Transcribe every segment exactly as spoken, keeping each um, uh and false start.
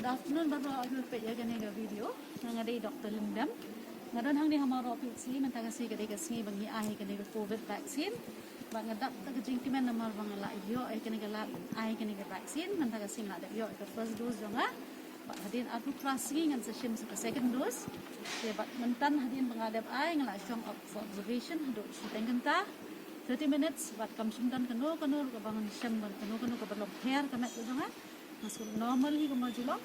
Good afternoon baroh, ïa kane ka video. Nga dei Doctor Lyngdoh. Nga don hangne ha Mawroh P H C, mynta ka sngi ka dei ka sngi ba ngi ai kane ka covid vaccine. Bad nga dap da ka jingkmen namar ba nga la ïoh ïa kane ka lad ai kane ka vaccine, mynta ka sngi nga la dep ïoh ïa ka first dose jong nga. Bad hadien arphew phra sngi ngan sa shim sa ka second dose. Te bad mynta hadien ba nga dep ai, nga la shong for observation haduh shiteng kynta, thirty minutes, bad kam shym don kano kano ruh kaba ngan shem, bad kano kano kaba long pher ka met ka jong nga. Nga shu normal hi kumba ju long.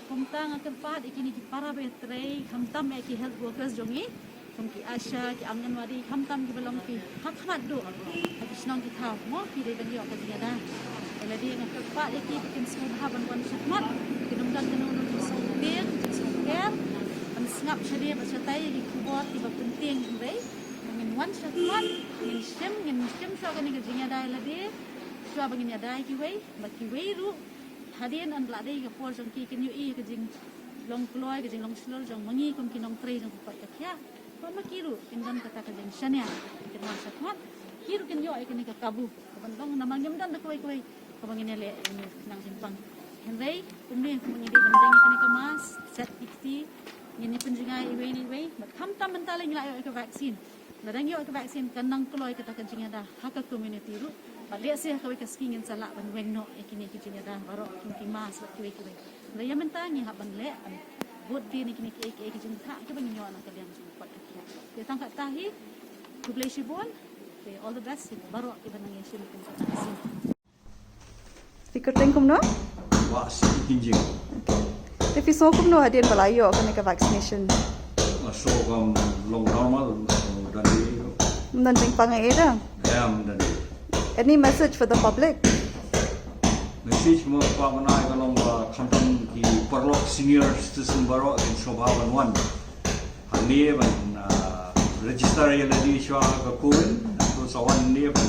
Kumta nga kyrpad ïa kine ki para ba ïatrei, khamtam ïa ki health workers jong ngi, kum ki ASHA, ki Anganwadi, khamtam kiba long ki ha khmat duh ha ki shnong ki thaw, mo, ki dei ban ïoh ka jingïada. Te lada nga kyrpad ïa ki ba kin sngewbha ban wan shakhmat, kin ym don kano kano jingsngewthuh, jingsngewthuh, ban sngap shane bad shatai ïa ki khubor kiba pyntieng, hynrei ngin wan shakhmat, ngin shim, ngin shim shuwa kane ka jingïada ïa lade shuwa ba ngin ïada ïa kiwei, bad kiwei ruh hadien, ynda la dei ka por jong ki, kin ïohi ïa ka jinglong kloi, ka jinglong shlur jong ma ngi kum ki nongtrei jong ka koit ka khiah. Bad ma ki ruh kin don kata ka jingshaniah, kin wan shakhmat, ki ruh kin ïoh ïa kane ka kabu kaban long, namar ngim don da kawei kawei kaba ngin ïaleh ïa une u khnang jingpang. Hynrei kumne, kumba ngi dei ban jeng ïa kane ka mask, set ki kti, ngin ïa pynjngai iwei na iwei. Bad khamtam mynta lei ngi la ïoh ïa ka vaccine. Lada ngi ïoh ïa ka vaccine, kan nang kloi kata ka jingïada ha ka community ruh. Bad lehse ha kawei ka sngi ngin sa lah ban weng noh ïa kine ki jingïada baroh, kum ki mask bad kiwei kiwei. Lada ïa mynta ngi hap ban leh, ban bud dien ïa kine kiei kiei ki jingthoh kiba ngi ïoh na ka liang jong ka koit ka khiah. Te tang katta hi, khublei shibun. Te all the best ïa baroh kiba nang ïashim ïa kane ka vaccine. Phi kyrteng kumno? Wahsiew Kynjing. Te phi sngew kumno hadien ba la ïoh kane ka vaccination? Nga sngew kam long normal, ym don ei ei. Ym don jingpang ei ei dang? Ym don ei ei. Any message for the public? Message mo, ka message ka long ba khamtam ki paralok senior citizen baroh kin sngewbha ban wan hangne ban, ah, register ïa lade shuwa ha ka CoWIN, to sa wan hangne ban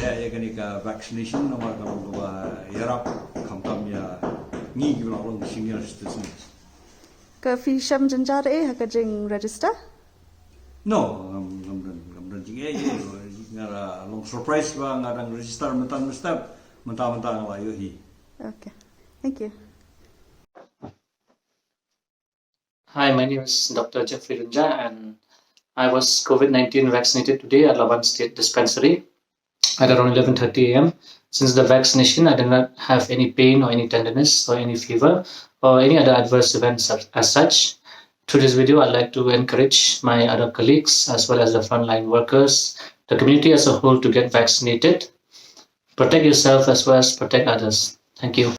leh ïa kane ka vaccination namar ka long kaba ïarap khamtam ïa ngi kiba la long senior citizens. Ka phi shem jynjar ei ha ka jing register? No, ngam, ngam don, ngam don jingeh ei ei. Nga la long surprise ba nga dang register mynta mynstep, mynta mynta nga la ïohi. Okay. Thank you. Hi, my name is Doctor Jeffrey Rynjah, and I was covid nineteen vaccinated today at Laban State Dispensary at around eleven thirty a m. Since the vaccination, I did not have any pain or any tenderness or any fever or any other adverse events as, as such. Through this video, I'd like to encourage my other colleagues as well as the frontline workers, the community as a whole, to get vaccinated. Protect yourself as well as protect others. Thank you.